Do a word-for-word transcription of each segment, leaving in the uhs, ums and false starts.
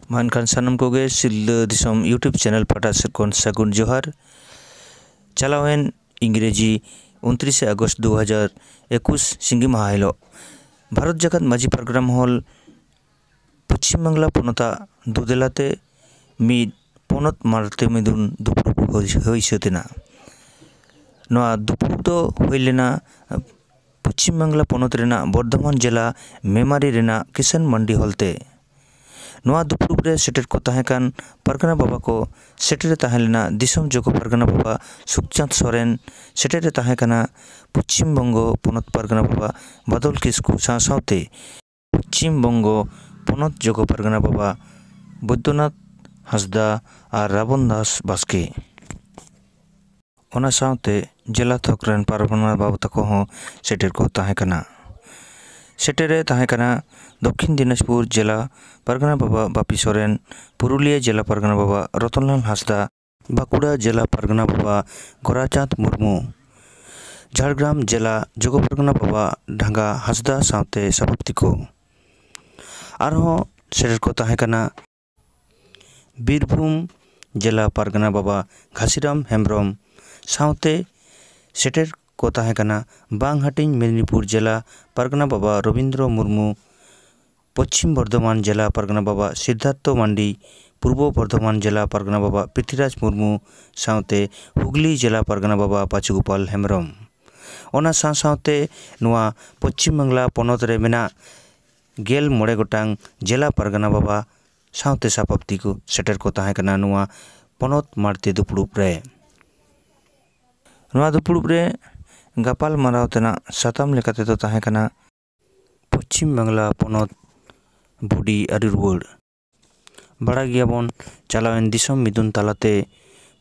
ᱢᱟ ᱮᱱᱠᱷᱟᱱ ᱥᱟᱱᱟᱢ ᱠᱚᱜᱮ ᱥᱤᱞᱫᱟᱹ ᱫᱤᱥᱚᱢ YouTube channel ᱯᱟᱦᱴᱟ ᱥᱮᱫ ᱠᱷᱚᱱ ᱥᱟᱹᱜᱩᱱ ᱡᱚᱦᱟᱨ᱾ ᱪᱟᱞᱟᱣᱮᱱ ᱤᱝᱨᱮᱡᱤ ᱩᱱᱛᱨᱤᱥᱮ ᱟᱜᱚᱥᱴ ᱫᱩ ᱦᱟᱡᱟᱨ ᱮᱠᱩᱥ ᱥᱤᱸᱜᱤ ᱢᱟᱦᱟ ᱦᱤᱞᱳᱜ ᱵᱷᱟᱨᱚᱛ ᱡᱟᱠᱟᱛ ᱢᱟᱹᱡᱷᱤ ᱯᱟᱨᱜᱟᱱᱟ ᱢᱚᱦᱚᱞ ᱯᱚᱪᱷᱤᱢ ᱵᱟᱝᱞᱟ ᱯᱚᱱᱚᱛᱟᱜ ᱫᱩᱫᱮᱞᱟᱛᱮ ᱢᱤᱫ ᱯᱚᱱᱚᱛ ᱢᱟᱬᱛᱮ ᱢᱤᱫᱩᱱ ᱫᱩᱯᱲᱩᱵ ᱦᱩᱭ, ᱦᱩᱭ ᱥᱟᱹᱛ ᱮᱱᱟ᱾ ᱱᱚᱣᱟ ᱫᱩᱯᱲᱩᱵ ᱫᱚ ᱦᱩᱭ ᱞᱮᱱᱟ ᱯᱚᱪᱷᱤᱢ ᱵᱟᱝᱞᱟ ᱯᱚᱱᱚᱛ ᱨᱮᱱᱟᱜ ᱵᱚᱨᱫᱷᱚᱢᱟᱱ ᱡᱮᱞᱟ ᱢᱮᱢᱟᱨᱤ ᱨᱮᱱᱟᱜ ᱠᱤᱥᱟᱱ ᱢᱟᱱᱰᱤ ᱦᱚᱞ ᱛᱮ᱾ ᱱᱚᱣᱟ ᱫᱩᱯᱲᱩᱵ ᱨᱮ ᱥᱮᱴᱮᱨ ᱠᱚ ᱛᱟᱦᱮᱸ ᱠᱟᱱ ᱯᱟᱨᱜᱟᱱᱟ ᱵᱟᱵᱟ ᱠᱚ ᱥᱮᱴᱮᱨ ᱮ ᱛᱟᱦᱮᱸ ᱞᱮᱱᱟ ᱫᱤᱥᱚᱢ ᱡᱚᱜᱚ ᱯᱟᱨᱜᱟᱱᱟ ᱵᱟᱵᱟ ᱥᱩᱠᱪᱟᱸᱫᱽ ᱥᱚᱨᱮᱱ, ᱥᱮᱴᱮᱨ ᱮ ᱛᱟᱦᱮᱸ ᱠᱟᱱᱟ ᱯᱚᱪᱷᱤᱢ ᱵᱚᱝᱜᱚ ᱯᱚᱱᱚᱛ ᱯᱟᱨᱜᱟᱱᱟ ᱵᱟᱵᱟ ᱵᱟᱫᱚᱞ ᱠᱤᱥᱠᱩ ᱥᱟᱶ ᱥᱟᱶᱛᱮ ᱯᱚᱪᱷᱤᱢ ᱵᱚᱝᱜᱚ ᱯᱚᱱᱚᱛ ᱡᱚᱜᱚ ᱯᱟᱨᱜᱟᱱᱟ ᱵᱟᱵᱟ ᱵᱳᱭᱫᱚᱱᱟᱛᱷ ᱦᱟᱸᱥᱫᱟ ᱟᱨ ᱨᱟᱵᱚᱱ ᱫᱟᱥ ᱵᱟᱥᱠᱮ᱾ ᱚᱱᱟ ᱥᱟᱶᱛᱮ ᱡᱮᱞᱟ ᱛᱷᱚᱠ ᱨᱮᱱ ᱯᱟᱨᱜᱟᱱᱟ ᱵᱟᱵᱟ ᱛᱟᱠᱚ ᱦᱚᱸ ᱥᱮᱴᱮᱨ ᱠᱚ ᱛᱟᱦᱮᱸ ᱠᱟᱱᱟ᱾ ᱥᱮᱴᱮᱨ ᱮ ᱛᱟᱦᱮᱸ ᱠᱟᱱᱟ ᱫᱚᱠᱠᱷᱤᱱ ᱫᱤᱱᱟᱡᱽᱯᱩᱨ ᱡᱮᱞᱟ ᱯᱟᱨᱜᱟᱱᱟ ᱵᱟᱵᱟ ᱵᱟᱯᱤ ᱥᱚᱨᱮᱱ, ᱯᱩᱨᱩᱞᱤᱭᱟᱹ ᱡᱮᱞᱟ ᱯᱟᱨᱜᱟᱱᱟ ᱵᱟᱵᱟ ᱨᱚᱛᱚᱱᱞᱟᱞ ᱦᱟᱸᱥᱫᱟ, ᱵᱟᱸᱠᱩᱲᱟ ᱡᱮᱞᱟ ᱯᱟᱨᱜᱟᱱᱟ ᱵᱟᱵᱟ ᱜᱳᱨᱟᱪᱟᱸᱫᱽ ᱢᱩᱨᱢᱩ, ᱡᱷᱟᱲᱜᱨᱟᱢ ᱡᱮᱞᱟ ᱡᱚᱜᱚ ᱯᱟᱨᱜᱟᱱᱟ ᱵᱟᱵᱟ ᱰᱷᱟᱸᱜᱟ ᱦᱟᱸᱥᱫᱟ ᱥᱟᱶᱛᱮ ᱥᱟᱵᱟᱯᱛᱤ ᱠᱚ᱾ ᱟᱨᱦᱚᱸ ᱥᱮᱴᱮᱨ ᱠᱚ ᱛᱟᱦᱮᱸ ᱠᱟᱱᱟ ᱵᱤᱨᱵᱷᱩᱢ ᱡᱮᱞᱟ ᱯᱟᱨᱜᱟᱱᱟ ᱵᱟᱵᱟ ᱜᱷᱟᱥᱤᱨᱟᱢ ᱦᱮᱢᱵᱨᱚᱢ ᱥᱟᱶᱛᱮ ᱥᱮᱴᱮᱨ ᱠᱚ ᱛᱟᱦᱮᱸ ᱠᱟᱱᱟ ᱵᱟᱝ ᱦᱟᱹᱴᱤᱧ ᱢᱮᱫᱽᱱᱤᱯᱩᱨ ᱡᱮᱞᱟ ᱯᱟᱨᱜᱟᱱᱟ ᱵᱟᱵᱟ ᱨᱚᱵᱤᱱᱫᱨᱚ ᱢᱩᱨᱢᱩ, ᱯᱚᱪᱷᱤᱢ ᱵᱚᱨᱫᱷᱚᱢᱟᱱ ᱡᱮᱞᱟ ᱯᱟᱨᱜᱟᱱᱟ ᱵᱟᱵᱟ ᱥᱤᱫᱽᱫᱷᱟᱨᱛᱷᱚ ᱢᱟᱱᱰᱤ, ᱯᱩᱨᱵᱚ ᱵᱚᱨᱫᱷᱚᱢᱟᱱ ᱡᱮᱞᱟ ᱯᱟᱨᱜᱟᱱᱟ ᱵᱟᱵᱟ ᱯᱨᱤᱛᱷᱤᱨᱟᱡᱽ ᱢᱩᱨᱢᱩ ᱥᱟᱶᱛᱮ ᱦᱩᱜᱽᱞᱤ ᱡᱮᱞᱟ ᱯᱟᱨᱜᱟᱱᱟ ᱵᱟᱵᱟ ᱯᱟᱸᱪᱩᱜᱳᱯᱟᱞ ᱦᱮᱢᱵᱨᱚᱢ᱾ ᱚᱱᱟ ᱥᱟᱶ ᱥᱟᱶᱛᱮ ᱱᱚᱣᱟ ᱯᱚᱪᱷᱤᱢ ᱵᱟᱝᱞᱟ ᱯᱚᱱᱚᱛ ᱨᱮ ᱢᱮᱱᱟᱜ ᱜᱮᱞ ᱢᱚᱬᱮ ᱜᱚᱴᱟᱝ ᱡᱮᱞᱟ ᱯᱟᱨᱜᱟᱱᱟ ᱵᱟᱵᱟ ᱥᱟᱶᱛᱮ ᱥᱟᱯᱟᱵᱛᱤ ᱠᱚ ᱥᱮᱴᱮᱨ ᱠᱚ ᱛᱟᱦᱮᱸ ᱠᱟᱱᱟ ᱱᱚᱣᱟ ᱯᱚᱱᱚᱛ ᱢᱟᱬᱛᱮ ᱫᱩᱯᱲᱩᱵ ᱨᱮ᱾ ᱱᱚᱣᱟ ᱫᱩᱯᱲᱩᱵ ᱨᱮ ᱜᱟᱯᱟᱞ ᱢᱟᱨᱟᱣ ᱛᱮᱱᱟᱜ ᱥᱟᱛᱟᱢ ᱞᱮᱠᱟ ᱛᱮᱫᱚ ᱛᱟᱦᱮᱸ ᱠᱟᱱᱟ ᱯᱚᱪᱷᱤᱢ ᱵᱟᱝᱞᱟ ᱯᱚᱱᱚᱛ ᱵᱚᱰᱤ ᱟᱹᱨᱩ ᱨᱩᱣᱟᱹᱲ᱾ ᱵᱟᱲᱟᱭ ᱜᱮᱭᱟᱵᱚᱱ, ᱪᱟᱞᱟᱣᱮᱱ ᱫᱤᱥᱚᱢ ᱢᱤᱫᱩᱱ ᱛᱟᱞᱟᱛᱮ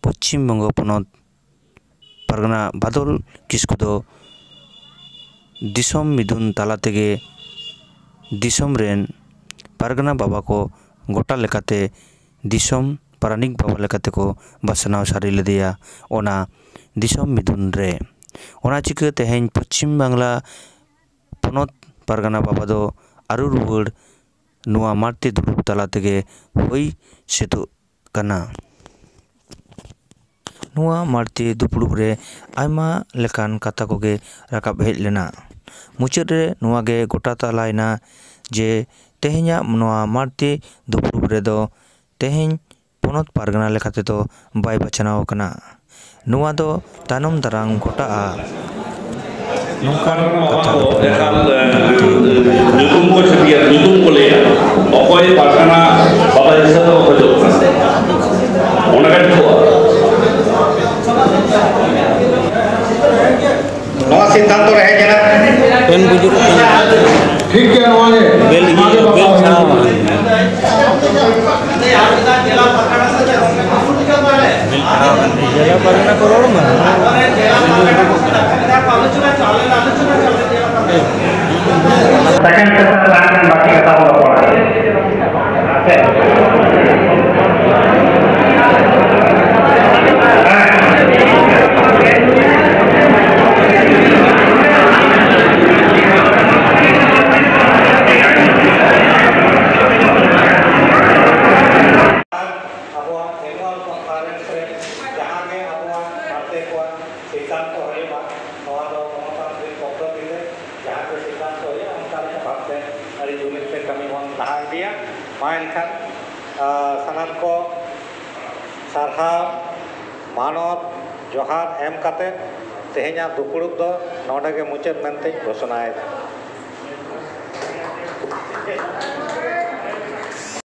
ᱯᱚᱪᱷᱤᱢ ᱵᱚᱝᱜᱚ ᱯᱚᱱᱚᱛ ᱯᱟᱨᱜᱟᱱᱟ ᱵᱟᱫᱚᱞ ᱠᱤᱥᱠᱩ ᱫᱚ ᱫᱤᱥᱚᱢ ᱢᱤᱫᱩᱱ ᱛᱟᱞᱟ ᱛᱮᱜᱮ ᱫᱤᱥᱚᱢ ᱨᱮᱱ ᱯᱟᱨᱜᱟᱱᱟ ᱵᱟᱵᱟ ᱠᱚ ᱜᱚᱴᱟ ᱞᱮᱠᱟᱛᱮ ᱫᱤᱥᱚᱢ ᱯᱟᱨᱟᱱᱤᱠ ᱵᱟᱵᱟ ᱞᱮᱠᱟᱛᱮ ᱠᱚ ᱵᱟᱪᱷᱱᱟᱣ ᱥᱟᱹᱨᱤ ᱞᱮᱫᱮᱭᱟ᱾ ᱚᱱᱟ ᱫᱤᱥᱚᱢ ᱢᱤᱫᱩᱱ ᱨᱮ, ᱚᱱᱟ ᱪᱤᱠᱟᱹ ᱛᱮᱦᱮᱧ ᱯᱚᱪᱷᱤᱢ ᱵᱟᱝᱞᱟ ᱯᱚᱱᱚᱛ ᱯᱟᱨᱜᱟᱱᱟ ᱵᱟᱵᱟ ᱫᱚ ᱟᱹᱨᱩ ᱨᱩᱣᱟᱹᱲ ᱱᱚᱣᱟ ᱢᱟᱬᱛᱮ ᱫᱩᱲᱩᱵ ᱛᱟᱞᱟ ᱛᱮᱜᱮ ᱦᱩᱭ ᱥᱟᱹᱛᱚᱜ ᱠᱟᱱᱟ᱾ ᱱᱚᱣᱟ ᱢᱟᱬᱛᱮ ᱫᱩᱯᱲᱩᱵ ᱨᱮ ᱟᱭᱢᱟ ᱞᱮᱠᱟᱱ ᱠᱟᱛᱷᱟ ᱠᱚᱜᱮ ᱨᱟᱠᱟᱵ ᱦᱮᱡ ᱞᱮᱱᱟ᱾ ᱢᱩᱪᱟᱹᱫ ᱨᱮ ᱱᱚᱣᱟ ᱜᱮ ᱜᱚᱴᱟ ᱛᱟᱞᱟᱭᱮᱱᱟ ᱡᱮ ᱛᱮᱦᱮᱧᱟᱜ ᱱᱚᱣᱟ ᱢᱟᱬᱛᱮ ᱫᱩᱯᱲᱩᱵ ᱨᱮᱫᱚ ᱛᱮᱦᱮᱧ ᱯᱚᱱᱚᱛ ᱯᱟᱨᱜᱟᱱᱟ ᱞᱮᱠᱟ ᱛᱮᱫᱚ ᱵᱟᱭ ᱵᱟᱪᱷᱱᱟᱣ ᱟᱠᱟᱱᱟ᱾ ᱱᱚᱣᱟ ᱫᱚ ᱛᱟᱭᱱᱚᱢ ᱫᱟᱨᱟᱢ ᱜᱚᱴᱟᱜᱼᱟ᱾ ᱱᱚᱝᱠᱟᱱ ᱠᱟᱛᱷᱟ ᱫᱚ ᱮᱠᱟᱞ, ᱮ, ᱧᱩᱛᱩᱢ ᱠᱚ ᱪᱷᱟᱹᱴᱭᱟᱹᱨ, ᱧᱩᱛᱩᱢ ᱠᱚ ᱞᱟᱹᱭᱟ, ᱚᱠᱚᱭ ᱯᱟᱨᱜᱟᱱᱟ ᱵᱟᱵᱟ ᱦᱤᱥᱟᱹᱵ ᱛᱮᱠᱚ ᱠᱷᱚᱡᱚᱜ ᱠᱟᱱᱟ, ᱚᱱᱟ ᱜᱮ ᱴᱷᱤᱠᱚᱜᱼᱟ᱾ ᱱᱚᱣᱟ ᱥᱤᱫᱽᱫᱷᱟᱱᱛᱚ ᱨᱮ ᱦᱮᱡ ᱮᱱᱟ᱾ ᱴᱷᱤᱠ ᱜᱮᱭᱟ, ᱱᱚᱣᱟ ᱜᱮ, ᱵᱮᱞ ᱤᱭᱟᱹ, ᱱᱚᱣᱟ ᱜᱮ ᱵᱮᱞ ᱵᱟᱛᱟᱣ ᱪᱷᱟᱲᱟᱣ ᱦᱩᱭᱩᱜᱼᱟ᱾ ᱡᱮᱞᱟ ᱯᱟᱨᱜᱟᱱᱟ ᱠᱚ ᱨᱚᱲ ᱢᱟ᱾ Second session ᱛᱟᱦᱮᱸ ᱠᱟᱱᱟ, ᱵᱟᱹᱠᱤ ᱠᱟᱛᱷᱟ ᱵᱚᱱ ᱨᱚᱯᱚᱲᱟ᱾ ᱟᱵᱚᱣᱟᱜ annual conference ᱨᱮ ᱡᱟᱦᱟᱸ ᱜᱮ ᱟᱵᱚᱣᱟᱜ ᱜᱟᱛᱮ ᱠᱚᱣᱟᱜ ᱥᱤᱫᱽᱫᱷᱟᱱᱛᱚ ᱦᱩᱭᱩᱜᱼᱟ, ᱱᱚᱣᱟ ᱫᱚ ᱜᱚᱱᱚᱛᱟᱱᱛᱨᱤᱠ ᱯᱚᱫᱽᱫᱷᱚᱛᱤ ᱛᱮ ᱡᱟᱦᱟᱸ ᱜᱮ ᱥᱤᱫᱽᱫᱷᱟᱱᱛᱚ ᱦᱩᱭᱩᱜᱼᱟ, ᱚᱱᱠᱟ ᱞᱮᱠᱟ ᱵᱷᱟᱵᱽᱛᱮ ᱟᱹᱰᱤ ᱡᱩᱢᱤᱫ ᱛᱮ ᱠᱟᱹᱢᱤ ᱵᱚᱱ ᱞᱟᱦᱟ ᱤᱫᱤᱭᱟ᱾ ᱢᱟ ᱮᱱᱠᱷᱟᱱ, ᱟᱨ ᱥᱟᱱᱟᱢ ᱠᱚ ᱥᱟᱨᱦᱟᱣ, ᱢᱟᱱᱚᱛ, ᱡᱚᱦᱟᱨ ᱮᱢ ᱠᱟᱛᱮ ᱛᱮᱦᱮᱧᱟᱜ ᱫᱩᱯᱲᱩᱵ ᱫᱚ ᱱᱚᱰᱮ ᱜᱮ ᱢᱩᱪᱟᱹᱫ ᱢᱮᱱᱛᱮᱧ ᱜᱷᱳᱥᱚᱱᱟᱭᱮᱫᱟ᱾